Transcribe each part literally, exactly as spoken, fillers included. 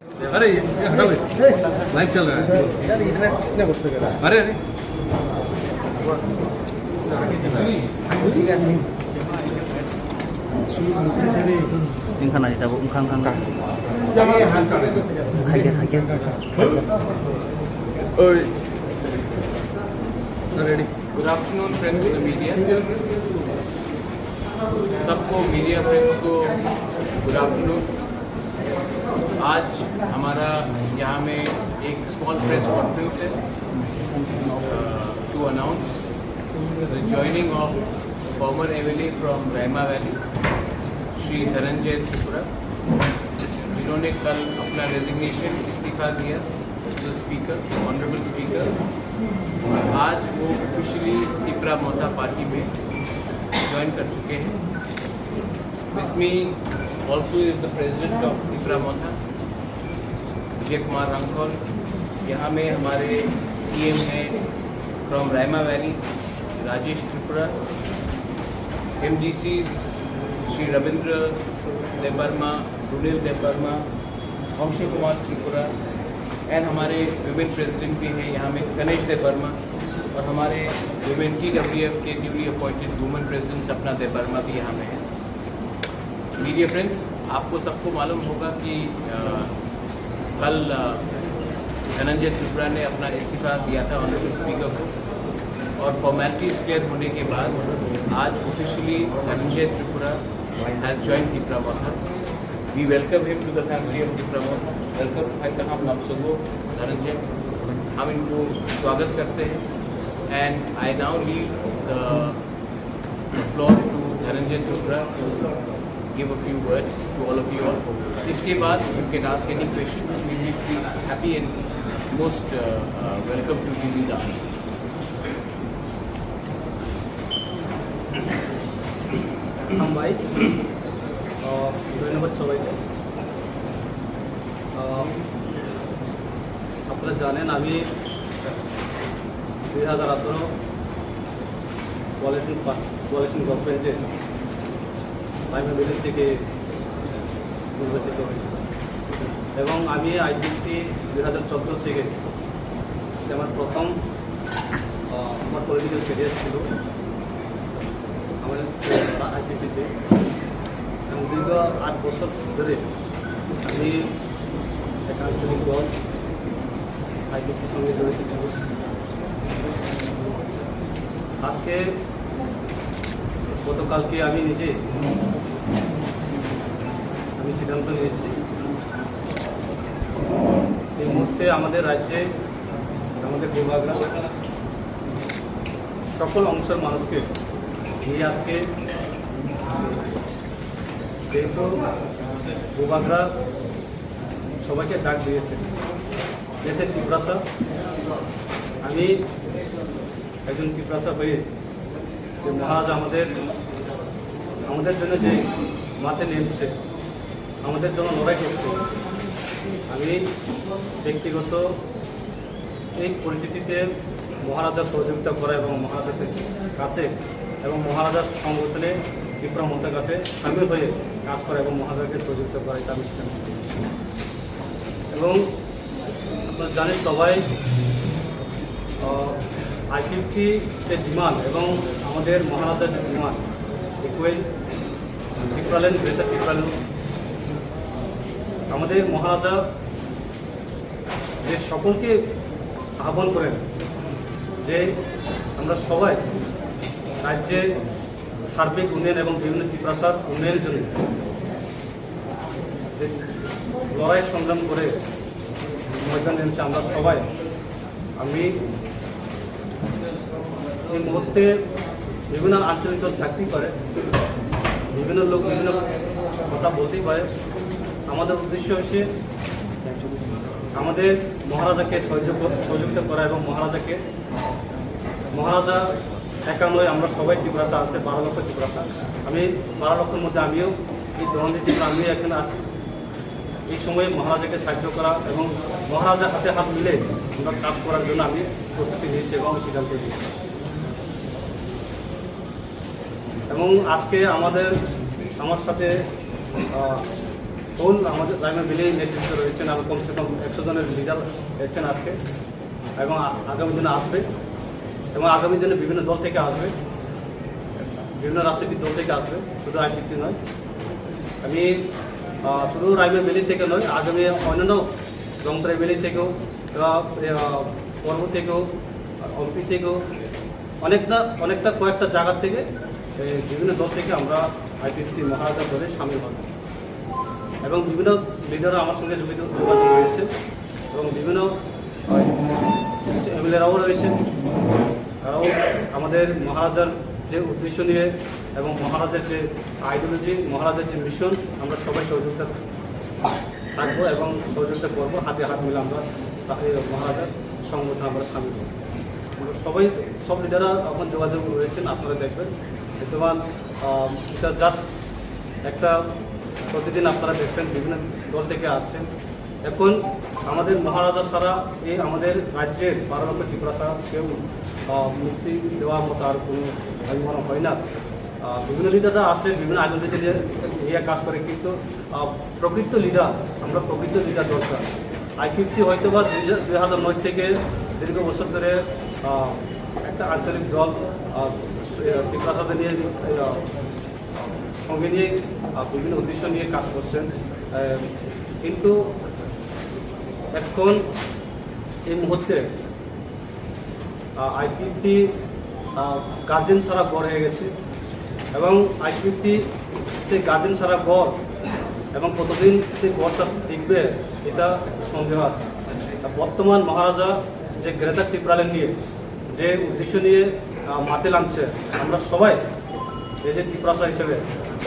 अरे, ये हटाओ, ये। लाइव चल रहा है। अरे, अरे। Wngkha nai tabuk, wngkha, wngkha, wngkha. Hai khe, hai khe. Oi. Ready. Good afternoon, friends of the media. सबको, मीडिया फ्रेंड्स को गुड आफ्टरनून। आज हमारा यहाँ में एक स्मॉल प्रेस कॉन्फ्रेंस है, uh, to announce the joining of former M L A from Rema Valley, Shri Dhananjay Tripura, जिन्होंने कल अपना रेजिग्नेशन, इस्तीफा दिया। The speaker, ऑनरेबल स्पीकर, आज वो ऑफिशियली तिपरा मोथा पार्टी में ज्वाइन कर चुके हैं। With me also is the president of Tipra मोथा, विजय कुमार रांखल। यहाँ में हमारे ईएम हैं फ्रॉम रायमा वैली, राजेश त्रिपुरा, एमडीसी श्री रविंद्र देबबर्मा, रुनिल देबबर्मा, अंशु कुमार त्रिपुरा, एंड हमारे वुमेन प्रेसिडेंट भी हैं यहाँ में, कनेश देबबर्मा, और हमारे वुमेन टीडब्ल्यूएफ के न्यूली अपॉइंटेड वुमेन प्रेसिडेंट सपना देबबर्मा भी यहाँ में है। मीडिया फ्रेंड्स, आपको सबको मालूम होगा कि, अ, कल, अ, धनंजय त्रिपुरा ने अपना इस्तीफा दिया था ऑनरेबल स्पीकर को, और फॉर्मेलिटीज क्लियर होने के बाद आज officially Dhananjay Tripura has join Tipra Motha. We welcome him to the family of Tipra Motha. Welcome, भाई साहब, आप सबको, धनंजय, हम इनको स्वागत करते हैं। And I now leave the floor to Dhananjay Tripura to give a few words to all of you all. इसके बाद you can ask any question. We will be happy and most, uh, uh, welcome to give you the answers. হামবাই। আহ, ধন্যবাদ সবাইকে। আহ, আপনারা জানেন, আমি দুই হাজার আঠারো কোয়ালিশন পা-, কোয়ালিশন গভর্নমেন্টে প্রাইমারি ব্যালট থেকে নির্বাচিত হয়েছি এবং আমি আইপিএফটি দুই হাজার চোদ্দো থেকে, এটা আমার প্রথম, আহ, আমার পলিটিক্যাল ক্যারিয়ার ছিল আমার আইপিএফটিতে এবং দীর্ঘ আট বছর ধরে আমি একটা আঞ্চলিক দল আইপিএফটির সঙ্গে জড়িত ছিল। আজকে, গতকালকে আমি নিজে, আমি সিদ্ধান্ত নিয়েছি, এই মুহূর্তে আমাদের রাজ্যে, আমাদের বুবাগরা, সকল অংশের মানুষকে নিয়ে আজকে যেহেতু বুবাগরা সবাইকে ডাক দিয়েছে, দেশের তিপ্রাসা, আমি একজন তিপ্রাসা হয়ে যে মহারাজ আমাদের, আমাদের জন্য যে মাঠে নেমেছে, আমাদের জন্য লড়াই করছে, আমি ব্যক্তিগত এই পরিস্থিতিতে মহারাজার সহযোগিতা করা এবং মহারাজার কাছে এবং মহারাজার সংগঠনে তিপ্রা মোর্চার কাছে সামিল হয়ে কাজ করা এবং মহারাজাকে সহযোগিতা করা, এটা আমি সিদ্ধান্ত নিয়েছি। এবং আপনারা জানেন সবাই, আহ, আইপিএফটি যে ডিমান্ড এবং আমাদের মহারাজার যে ডিমান্ড, ইকুয়াল টিপ্রাল্যান্ড, গ্রেটার টিপ্রাল্যান্ড, আমাদের মহারাজা যে সকলকে আহ্বান করেন যে আমরা সবাই রাজ্যের সার্বিক উন্নয়ন এবং বিভিন্ন তিপ্রাসার উন্নয়নের জন্য যে লড়াই সংগ্রাম করে ময়দানে নেমেছে আমরা সবাই। আমি এই মুহূর্তে বিভিন্ন আঞ্চলিক দল থাকতেই পারে, বিভিন্ন লোক বিভিন্ন কথা বলতেই পারে। আমাদের উদ্দেশ্য হচ্ছে আমাদের মহারাজাকে সহযোগ-, সহযোগিতা করা এবং মহারাজাকে, মহারাজা একা নয়, আমরা সবাই তিপ্রাসা আছে, বারো লক্ষ তিপ্রাসা। আমি বারো লক্ষের মধ্যে আমিও, এই দলনীতি ত্রিপুরা, আমিও এখানে আছি। এই সময়ে মহারাজাকে সাহায্য করা এবং মহারাজার হাতে হাত মিলে আমরা কাজ করার জন্য আমি প্রস্তুতি নিয়েছি এবং সিদ্ধান্ত নিয়েছি। এবং আজকে আমাদের, আমার সাথে, আহ, ফুল আমাদের রাইমা ভ্যালি নেতৃত্বে রয়েছেন, আরও কমসে কম একশো জনের লিডার এসেছেন আজকে এবং আ-, আগামী দিনে আসবে এবং আগামী দিনে বিভিন্ন দল থেকে আসবে, বিভিন্ন রাজনৈতিক দল থেকে আসবে, শুধু আইপিএফটি নয়। আমি আহ, শুধু রাইমা ভ্যালি থেকে নয়, আগামী অন্যান্য জমতরা ভ্যালি থেকেও, আহ, আহ, পর্ব থেকেও, অম্পি থেকেও অনেকটা, অনেকটা কয়েকটা জায়গা থেকে, এই, বিভিন্ন দল থেকে আমরা আইপিএফটি মহারাজা দলে সামিল হব এবং বিভিন্ন লিডাররা আমার সঙ্গে যোগাযোগ, যোগাযোগ রয়েছে এবং বিভিন্ন এমএলএরাও রয়েছেন। তারাও আমাদের মহারাজার যে উদ্দেশ্য নিয়ে এবং মহারাজার যে আইডিওলজি, মহারাজার যে মিশন, আমরা সবাই সহযোগিতা থাকবো এবং সহযোগিতা করবো, হাতে হাত মিলে আমরা তাকে মহারাজার সংগঠন আমরা সামিল হবো। আমরা সবাই, সব লিডাররা এখন যোগাযোগ রয়েছেন, আপনারা দেখবেন। বর্তমান, আহ, এটা জাস্ট একটা, প্রতিদিন আপনারা দেখছেন বিভিন্ন দল থেকে আসছেন। এখন আমাদের মহারাজা ছাড়া এই আমাদের রাজ্যের বারো লক্ষ ত্রিপুরা ছাড়া কেউ, আহ, মুক্তি দেওয়ার মতো আর কোনো, আমি মনে হয় না। আহ, বিভিন্ন লিডাররা আছে, বিভিন্ন আইডিওলজি নিয়ে কাজ করে, কিন্তু, আহ, প্রকৃত লিডার, আমরা প্রকৃত লিডার দরকার। আইপিএফটি হয়তো বা দুই হাজার নয় থেকে দীর্ঘ বছর ধরে, আহ, একটা আঞ্চলিক দল, আহ, ত্রিপুরা সাথে নিয়ে, আহ, সঙ্গে নিয়ে, আহ, বিভিন্ন উদ্দেশ্য নিয়ে কাজ করছেন। আহ, কিন্তু এখন এই মুহূর্তে, আহ, আইপিএফটি, আহ, গার্জেন ছাড়া গড় হয়ে গেছে এবং আইপিএফটি সেই গার্জেন ছাড়া গড় এবং কতদিন সেই গড়টা টিকবে, এটা একটু সন্দেহ আছে। তা বর্তমান মহারাজা যে গ্রেটার টিপ্রাল্যান্ড নিয়ে যে উদ্দেশ্য নিয়ে, আহ, মাঠে নামছে, আমরা সবাই এই যে ত্রিপুরাসা হিসেবে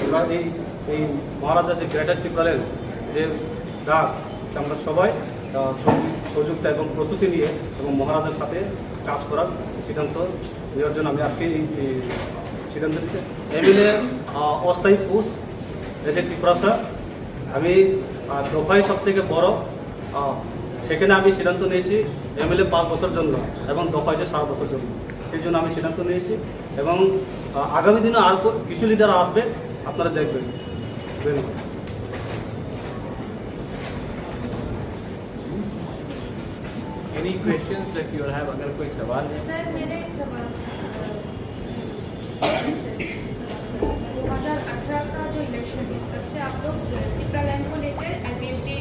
আমরা এই, এই মহারাজা যে গ্রেটার টিপ্রাল্যান্ড যে ডাক, আমরা সবাই, আহ, সহ-, সহযোগিতা এবং প্রস্তুতি নিয়ে এবং মহারাজার সাথে কাজ করার সিদ্ধান্ত নেওয়ার জন্য আমি আজকে এই, এই সিদ্ধান্ত নিতে এমএলএ, আহ, অস্থায়ী পোস্ট এই যে ত্রিপুরাসা, আমি, আহ, দফায় সব থেকে বড়, আহ, সেখানে আমি সিদ্ধান্ত নিয়েছি এমএলএ পাঁচ বছর জন্য এবং দফায় যে সাত বছর জন্য, সেই জন্য আমি সিদ্ধান্ত নিয়েছি। এবং, আহ, আগামী দিনে আর কো-, কিছু লিডার আসবে, আপনারা দেখবেন। ধন্যবাদ। Any questions that you have? अगर कोई सवाल है। सर, मेरा एक सवाल था। दो हज़ार अठारह का जो इलेक्शन है, तब से आप लोग टिप्रालैंड को लेकर आईपीएफटी,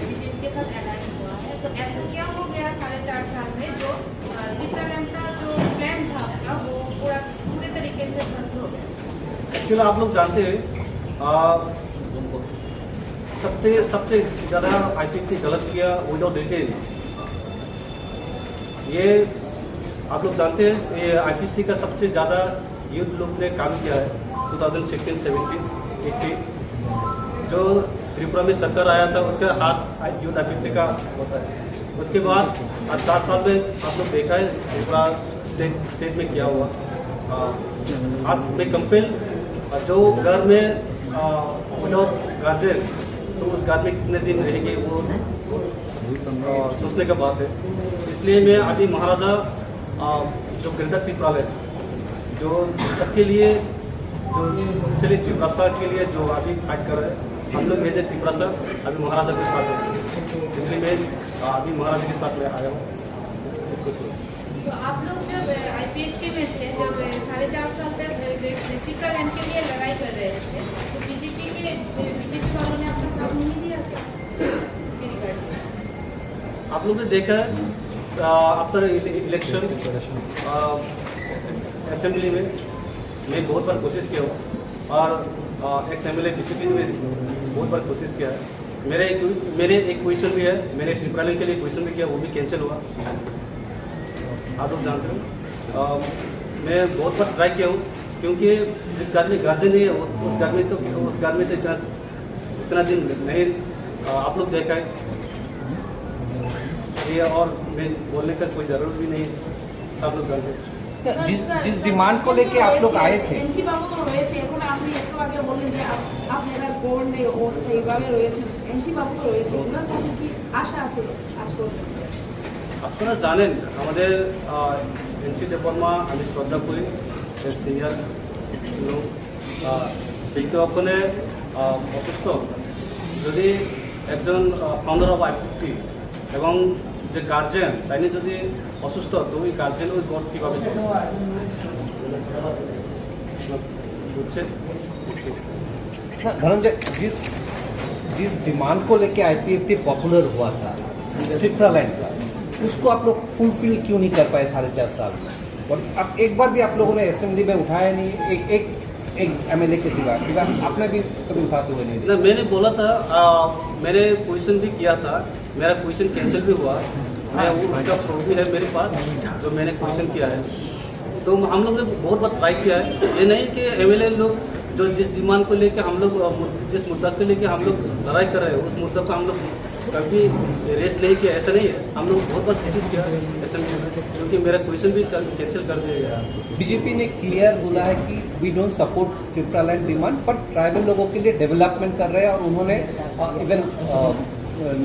बीजेपी के साथ अलायंस हुआ है, तो ऐसा क्या हो गया साढ़े चार साल में जो, अ, टिप्रालैंड का जो प्लान था आपका, वो पूरा, पूरे तरीके से ध्वस्त हो गया? एक्चुअली आप लोग जानते हैं, अ, सबसे, सबसे ज़्यादा आईपीएफटी गलत किया विदाउट डिटेल। ये आप लोग जानते हैं, ये आईपीएफटी का सबसे ज़्यादा यूथ लोग ने काम किया है। Two thousand sixteen, seventeen, eighteen, जो त्रिपुरा में सरकार आया था, उसका हाथ यूथ आईपीएफटी का होता है। उसके बाद आज चार साल में आप लोग देखा है त्रिपुरा स्टेट, स्टेट में क्या हुआ। आ, आज मैं कंपेन, जो घर में, आ, विदाउट गार्जियन, तो उस घर में कितने दिन रहेंगे, वो, आ, सोचने का बात है। इसलिए मैं अभी महाराजा, आ, जो ग्रेटर टिप्रालैंड, जो सबके लिए, जो सिर्फ टिप्रासा के लिए जो अभी फाइट कर रहे हैं, हम लोग एज ए टिप्रासा अभी महाराजा के साथ हैं। इसलिए मैं, आ, अभी महाराजा के साथ में आया हूँ इसको सुन। तो आप लोग जब, अ, आईपीएफटी में थे, जब, अ, साढ़े चार साल तक, अ, ग्रे-, टिप्रालैंड के लिए लड़ाई कर रहे थे, तो बीजेपी के, अ, बीजेपी वालों ने आपका साथ नहीं दिया क्या? इसके regarding? आप लोग ने देखा है, अ, after इले-, इलेक्शन, अ, असेंबली में मैं बहुत बार कोशिश किया हूँ और, अ, एक्स एमएलए बीजेपी में बहुत बार कोशिश किया है। मेरा एक, मेरे एक क्वेश्चन भी है, मैंने टिप्रालैंड के लिए क्वेश्चन भी किया, वो भी कैंसिल हुआ। आप लोग जानते हो, अ, मैं बहुत बार ट्राई किया हूँ, क्योंकि जिस घर में गार्जियन नहीं है, वो, उस घर में तो, उस घर में तो इतना, इतना दिन नहीं, अ, आप लोग देखा है। ये और मैं बोलने का कोई ज़रूरत भी नहीं है, आप लोग जानते हैं। जिस, जिस डिमांड को लेके आप लोग आए थे। এনসি বাবু তো রয়েছে, এখন আপনি একটু আগে বললেন যে আপ-, আপনারা গোল্ড অবস্থা এইভাবে রয়েছে, এনসি বাবু তো রয়েছে, ওনার কাছে কি আশা আছে আজ পর্যন্ত? আপনারা জানেন, আমাদের, আহ, এনসি দেববর্মা আমি শ্রদ্ধা করি, সে সিনিয়র লোক। আহ, সেই তো ওখানে, আহ, অসুস্থ। যদি একজন ফাউন্ডার অফ আইপিএফটি এবং যে গার্জেন তাইনি যদি অসুস্থ, তো ওই গার্জেন ওই বোর্ড কীভাবে চলবে? বুঝছেন? ना, धनंजय, जिस जिस डिमांड को लेके आईपीएफटी पॉपुलर हुआ था, टिप्रा लैंड का, उसको आप लोग फुलफिल क्यों नहीं कर पाए साढ़े चार साल में? और आप एक बार भी आप लोगों ने असेंबली में उठाया नहीं, एक एक एक एमएलए के सिवा, क्योंकि आपने भी कभी उठाते हुए नहीं ना, देखा। मैंने बोला था, आ, मैंने क्वेश्चन भी किया था, मेरा क्वेश्चन कैंसिल भी हुआ। मैं वो उसका प्रूफ भी है मेरे पास, जो मैंने क्वेश्चन किया है। तो हम लोग ने बहुत बार ट्राई किया है। ये नहीं कि एमएलए लोग जो जिस डिमांड को लेके हम लोग, अ, मु-, जिस मुद्दा को लेके हम लोग लड़ाई कर रहे हैं, उस मुद्दा को हम लोग कभी रेस्ट नहीं किया, ऐसा नहीं है। हम लोग बहुत बार कोशिश किया असेंबली में, क्योंकि मेरा क्वेश्चन भी कैंसिल कर दिया गया। बीजेपी ने क्लियर बोला है कि we don't support Tipra land demand, पर ट्राइबल लोगों के लिए डेवलपमेंट कर रहे हैं और उन्होंने इवन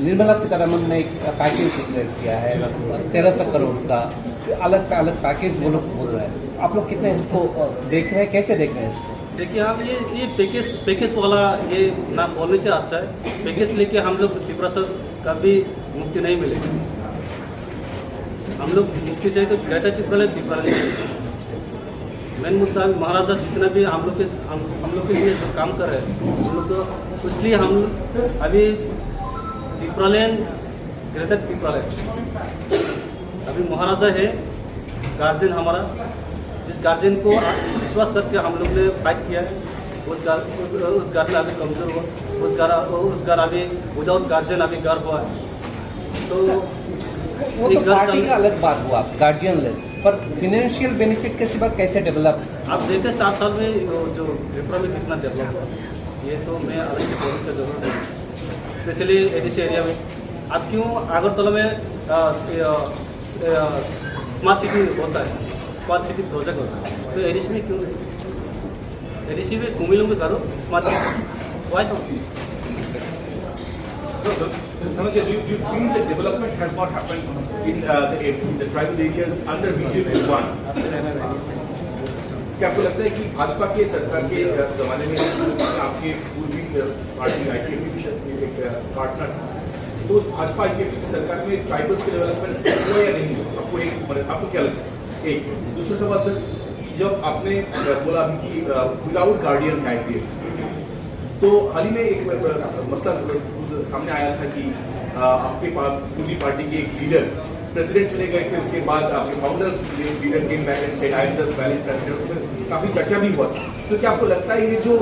निर्मला सीतारमन ने एक पैकेज डिक्लेयर किया है तेरह सौ करोड़ का, अलग अलग पैकेज वो लोग बोल रहे हैं। आप लोग कितने इसको अ, देख रहे हैं, कैसे देख रहे हैं इसको? देखिए, हम ये ये पैकेज पैकेज वाला ये ना बोलने से अच्छा है। पैकेज लेके हम लोग तिपरासा कभी मुक्ति नहीं मिलेगी। हम लोग मुक्ति चाहिए तो ग्रेटर टिप्रा लैंड, टिप्रा लैंड चाहिए। मेन मुद्दा अभी महाराजा जितना भी हम लोग के हम, हम लोग के लिए जो काम कर रहे हैं, हम लोग तो इसलिए हम अभी टिप्रा लैंड, ग्रेटर टिप्रा लैंड, अभी महाराजा है गार्जियन हमारा, जिस गार्जियन को विश्वास करके हम लोग ने फाइट किया है, उस घर उस, उस घर में अभी कमजोर हुआ, उस घर उस घर अभी विदाउट गार्जियन अभी घर हुआ है। तो वो ये तो घर पार्टी चल- का अलग बात हुआ, गार्डियन लिस्ट, पर फिनेंशियल बेनिफिट के सिवा कैसे डेवलप? आप देखते चार साल में वो जो त्रिपुरा में कितना डेवलप हुआ, ये तो मैं अलग से बोलने का जरूरत नहीं। स्पेशली एडीसी एरिया में आप क्यों अगरतला में स्मार्ट सिटी होता है, स्मार्ट सिटी प्रोजेक्ट होता है, तो एडीसी में क्यों नहीं? एडीसी में कुमिल्लो में करो smart city, why not? Dhananjay, do you, do you feel the development has not happened in uh, the, in the tribal areas under BJP one? क्या आपको लगता है कि भाजपा के सरकार के अ, जमाने में आपके पूर्वी अ, पार्टी आईपीएफटी भी शायद एक अ, पार्टनर था, तो उस भाजपा आईपीएफटी की सरकार में ट्राइबल्स के डेवलपमेंट हुआ या नहीं हुआ? आपको एक मतलब, आपको क्या लगता है? एक दूसरा सवाल सर, जब आपने अ, बोला अभी कि विदाउट गार्डियन है आईपीएफ, तो हाल ही में एक अ, मसला सामने आया था कि अ, आपके पा- पूर्वी पार्टी के एक लीडर प्रेसिडेंट चुने गए थे, उसके बाद आपके founder leader came back and said I am the valid president, उसमें काफी चर्चा भी हुआ था। तो क्या आपको लगता है ये जो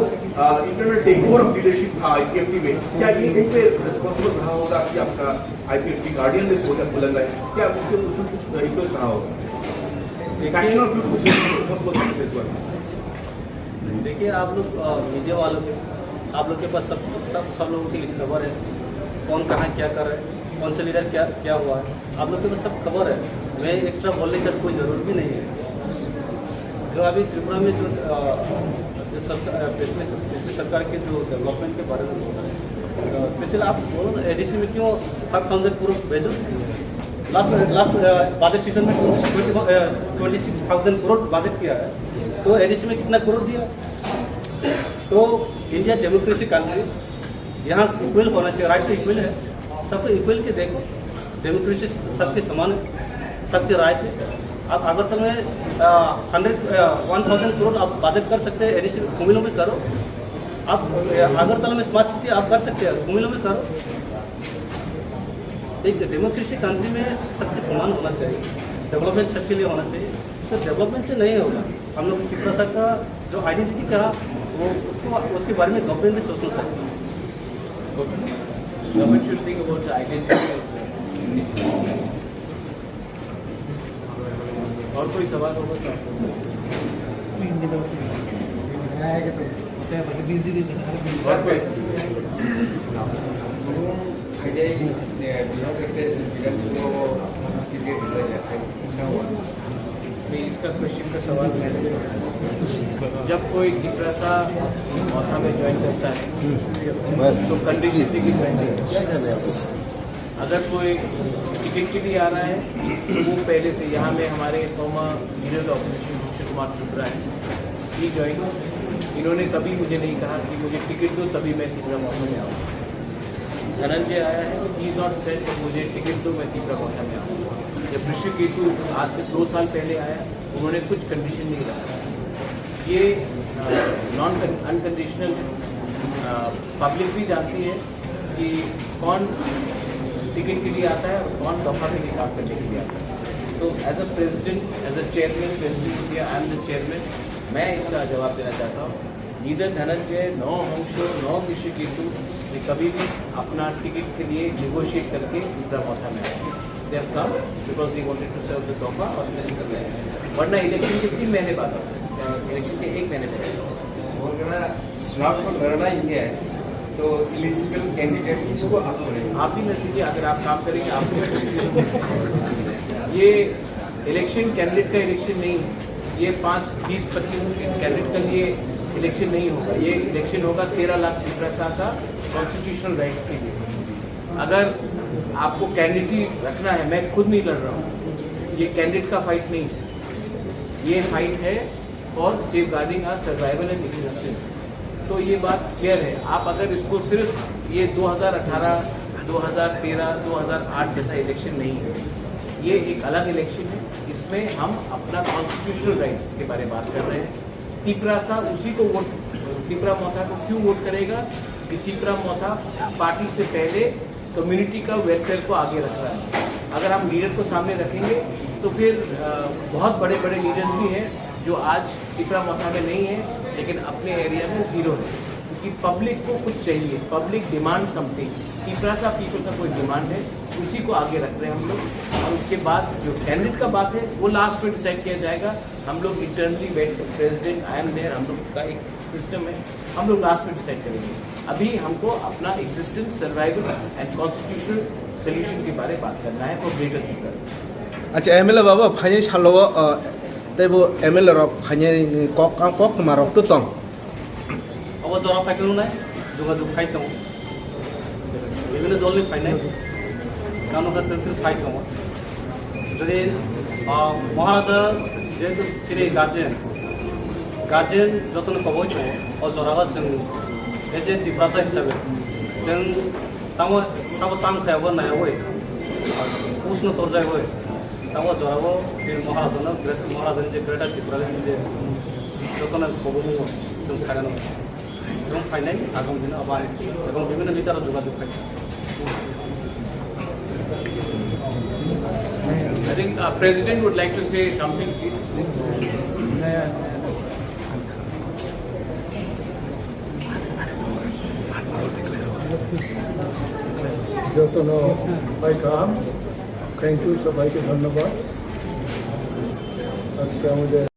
internal take over of leadership था आईपीएफटी में, क्या ये कहीं पे रिस्पॉन्सिबल रहा होगा कि आपका आईपीएफटी गार्डियन लिस्ट होगा, आपको लग रहा है क्या उसके उसमें कुछ इन्फ्लुएंस रहा होगा? फैक्शनल फ्यूड कुछ रिस्पॉन्सिबल था इस बार? देखिए, आप लोग मीडिया वालों के, आप लोग के पास सब सब सब लोगों के लिए खबर है, कौन कहाँ क्या कर रहे हैं, कौन से लीडर क्या क्या हुआ है, आप लोग के पास सब खबर है। मैं एक्स्ट्रा बोलने का कोई ज़रूरत भी नहीं है। जो अभी त्रिपुरा में जो अ, जो सरकार, अ, पिछले पिछले सरकार के जो डेवलपमेंट के बारे में बोल रहे हैं, स्पेशल आप बोलो ना, एडीसी में क्यों फाइव थाउजेंड करोड़ भेजो? लास्ट लास्ट बजट सेशन में twenty twenty six thousand crore budget किया है, तो एडीसी में कितना करोड़ दिया? तो इंडिया डेमोक्रेसी कंट्री, यहाँ इक्वल होना चाहिए, राइट तो इक्वल है, सबको इक्वल के देखो, डेमोक्रेसी सबके समान है, सबके राइट है। आप अगरतला में हंड्रेड वन थाउजेंड करोड़ आप बजट कर सकते हैं, एडीसी कुमिल्लो में करो। आप अ, अगरतला में स्मार्ट सिटी आप कर सकते हैं, कुमिल्लो में करो। एक डेमोक्रेसी कंट्री में सबके समान होना चाहिए, डेवलपमेंट सबके लिए होना चाहिए। तो डेवलपमेंट से नहीं होगा। हम लोग तिपरासा का जो आइडेंटिटी का, वो उसको उसके बारे में गवर्नमेंट भी सोचना चाहिए। Government should think about the identity of the और कोई सवाल होगा तो आप पूछो। और कोई? नहीं, इसका क्वेश्चन का सवाल मैंने जब कोई तिपरासा मौथा में ज्वाइन करता है तो कंडीशन भी ज्वाइन करता है। अगर कोई टिकट के लिए आ रहा है तो वो पहले से यहाँ में हमारे फॉर्मर लीडर ऑफ अपोजिशन भक्ति कुमार त्रिपुरा है, ही ज्वाइन। इन्होंने कभी मुझे नहीं कहा कि मुझे टिकट दो तभी मैं तिपरा मौथा में आऊँ। धनंजय आया है, he is not said कि मुझे टिकट दो, मैं तीसरा कोटा में आऊँ। जब ऋषिकेतु आज से दो साल पहले आया, उन्होंने कुछ कंडीशन नहीं रखा। ये नॉन अनकंडीशनल, पब्लिक भी जानती है कि कौन टिकट के लिए आता है और कौन दफा के लिए काम करने के लिए आता है। तो as a president, as a chairman, President India, I am the chairman, मैं इसका जवाब देना चाहता हूँ। Neither धनंजय, nor हंसो, nor ऋषिकेतु ने कभी भी अपना टिकट के लिए निगोशिएट करके तीसरा कोटा में आए। They have come because they wanted to serve the तोहफा और इलेक्शन कर रहे हैं, वरना इलेक्शन के तीन महीने बाद आता है, इलेक्शन के एक महीने बाद आता है। वो जो ना, चुनाव को लड़ना ही है, तो एलिजिबल कैंडिडेट किसको आप करेंगे? आप भी लड़ लीजिए, अगर आप काम करेंगे, आप भी लड़ लीजिए। ये इलेक्शन कैंडिडेट का इलेक्शन नहीं है, ये पाँच, बीस, पच्चीस कैंडिडेट के लिए इलेक्शन नहीं होगा। ये इलेक्शन होगा तेरह लाख तिपरासा का कॉन्स्टिट्यूशनल राइट्स के लिए। अगर आपको कैंडिडेट रखना है, मैं खुद नहीं लड़ रहा हूँ, ये कैंडिडेट का फाइट नहीं है, ये फाइट है for safeguarding or survival and existence. तो ये बात क्लियर है। आप अगर इसको सिर्फ, ये दो हज़ार अठारह, दो हज़ार तेरह, दो हज़ार आठ जैसा इलेक्शन नहीं है, ये एक अलग इलेक्शन है। इसमें हम अपना कॉन्स्टिट्यूशनल राइट्स के बारे में बात कर रहे हैं। तिपरासा उसी को वोट, तिपरा मोथा को क्यों वोट करेगा कि तिपरा मोथा पार्टी से पहले कम्युनिटी का वेलफेयर को आगे रख रहा है। अगर हम लीडर को सामने रखेंगे तो फिर अ, बहुत बड़े बड़े लीडर्स भी हैं जो आज तिपरा मोथा में नहीं है, लेकिन अपने एरिया में जीरो है, क्योंकि पब्लिक को कुछ चाहिए। Public demand something. Tiprasa people का कोई डिमांड है, उसी को आगे रख रहे हैं हम लोग। और उसके बाद जो कैंडिडेट का बात है, वो लास्ट में डिसाइड किया जाएगा। हम लोग इंटरनली बैठ कर, प्रेसिडेंट, आई एम देयर, हम लोग का एक सिस्टम है, हम लोग लास्ट में डिसाइड करेंगे। अभी हमको अपना existence, survival and constitutional solution के बारे में बात करना है for greater people. Acha, M L A baba phainai salo o, tei bo M L A rok phainai kok, kok ma rok to tong. Obo jora phai kheno nai, jogajog khai tongo. Bibhinno dolni phainai, kano kha twtwi phai tongo. Jodi, ah, Maharaja jehetu chini guardian, guardian jotono koboi tongo, o jorao chwng as a Tiprasa hisabe chwng tamo sabo tang khayabo naiyawi, push no torjaiwi, tamo jorao chini Maharajano, Maharaja ni je Greater Tipraland ni je jotono koboi tongo chwng khairano. Ebong phainai agam dino abo ani ebong bibhinno leader o jogajog khai. I think, uh, President would like to say something, please. Jotono welcome. Thank you, সবাইকে ধন্যবাদ। আজকে আমাদের